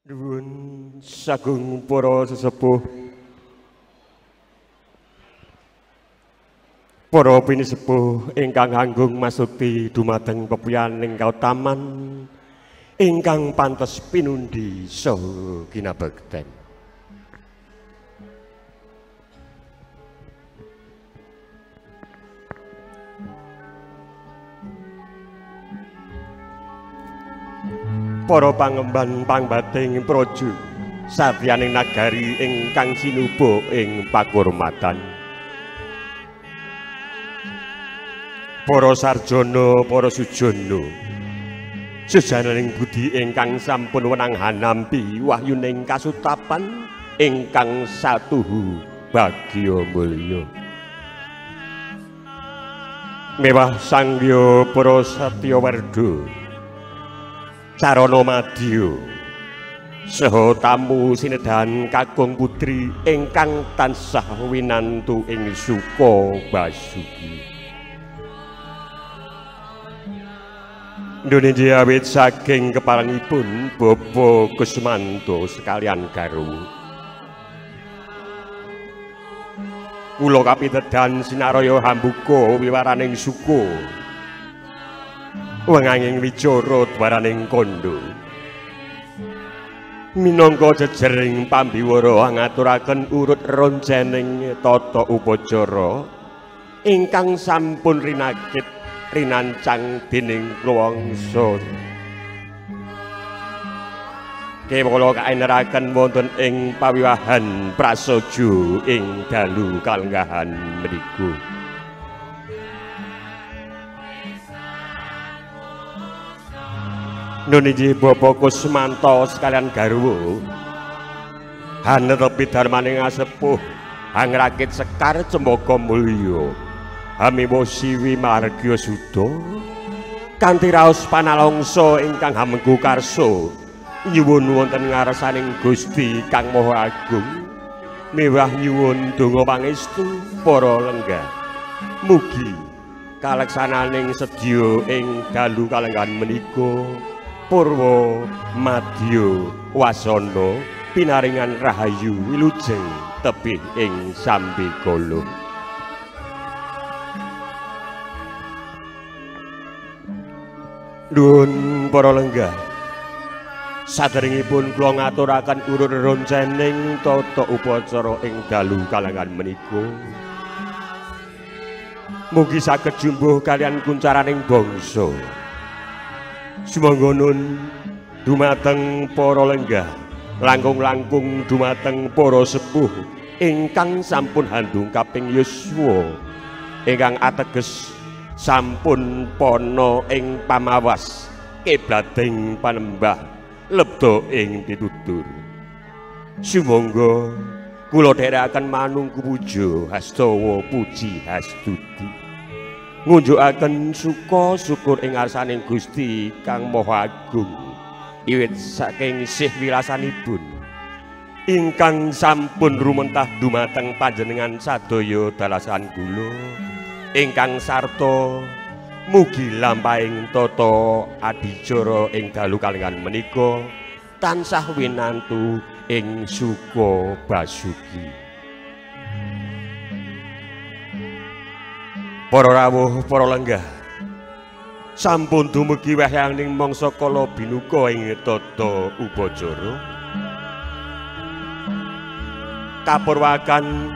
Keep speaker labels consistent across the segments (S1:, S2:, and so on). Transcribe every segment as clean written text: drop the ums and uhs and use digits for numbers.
S1: Nuwun sagung para sesepuh, para pinisepuh ingkang anggung masuti dumateng pepuyaning kautaman ingkang pantes pinundi saha kinabekten. Para pangemban pangbating praja satyaning nagari ingkang sinuba ing pakurmatan, para sarjana, para sujana, sujananing budi ingkang sampun wenang hanampi wahyuning kasutapan ingkang satuhu bagya mulya. Mewah sangya para satya werdha carana madya saha tamu sinedhan kakung putri ingkang tansah winantu ing suka basuki. Indonesia awit saking keparengipun Bapak Kusmanto sekalian garwa. Kula kapitedan sinaraya hambuka wiwaraning suka, wenganging wicara dwaraning kandha. Minangka jejering pambiwara ngaturaken urut roncening tata upacara ingkang sampun rinakit rinancang dening wangsa. Kewala kaeneraken wonten ing pawiwahan prasaja ing dalu kalenggahan mriku. Nuniji Bapak Kusmanto sekalian garwa hanetepi darmaning asepuh hangrakit sekar cempaka mulya hamiwa siwi margya suda kanthi raos panalongsa ingkang hamengku karsa nyuwun wonten ngarsaning Gusti Kang Maha Agung miwah nyuwun donga pangestu para lenggah mugi kaleksananing sedya ing dalu kalenggahan menika purwa madya wasana pinaringan rahayu wilujeng tebih ing sambikala. Nuwun para lenggah, saderengipun kula ngaturaken urut roncening tata upacara ing dalu kalenggahan menika mugi saged jumbuh kalian kuncaraning bangsa. Sumangga nun dumateng para lenggah, langkung-langkung dumateng para sepuh ingkang sampun handung kaping yuswa, ingkang ateges sampun pana ing pamawas kiblating panembah lebda ing pitutur. Sumangga kula dherekaken manungku puja hastawa puji hastuti, ngunjukaken suka syukur ing ngarsaning Gusti Kang Maha Agung iwit saking sih wilasanipun ingkang sampun rumentah dumateng panjenengan sadaya dalasan kula ingkang sarta mugi lampahing tata adicara ing dalu kalenggahan menika tansah winantu ing suka basuki. Para rawuh, para lenggah, sampun dumugi wahyaning mangsa kala binuka ing tata upacara. Kapurwakan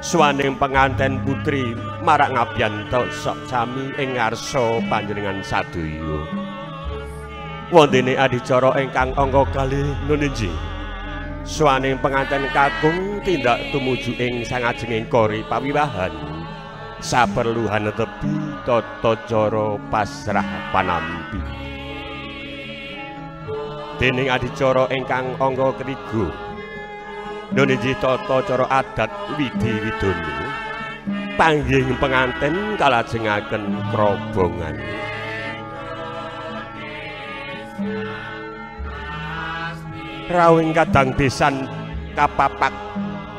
S1: swaning penganten putri marak ngabyanto sok sami ing ngarsa panjenengan sadaya. Wontene adicara ingkang angka kalih nunji, swaning penganten kakung tindak tumuju ing sangajenging kori pawiwahan. Saperlu hanetepi tata cara pasrah panampi. Dening adicara ingkang angka ketiga, nuniji tata cara adat widhi widana, panggih penganten kalajengaken krobongan. Rawuh kadang besan kapapak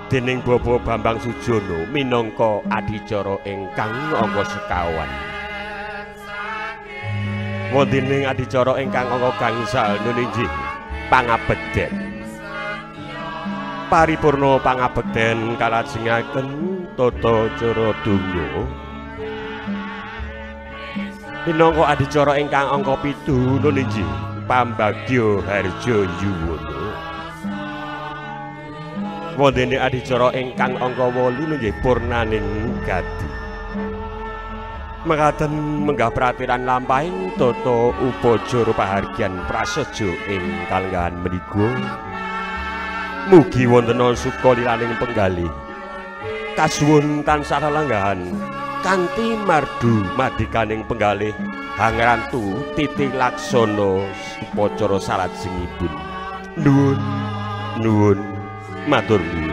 S1: dening Bapak Bambang Sujono minangka adicara ingkang angka sekawan. Wontening adicara ingkang angka gangsal nuniji pangabekten. Paripurna pangabekten kalajengaken tata cara donga. Minangka adicara ingkang angka 7 nun inggih pambagya harja yuwana. Wondene adicara ingkang angka 8 nggih purnaning gati. Mekaten menggah pratilan lampahing tata upacara pahargyan prasaja ing kalenggahan menika. Mugi wonten suka lilaning penggalih. Kasuwun tansah lelanggahan kanthi mardu madikaning penggalih hangrantu titi laksana upacara salajengipun. Nuwun nuwun matur nuwun.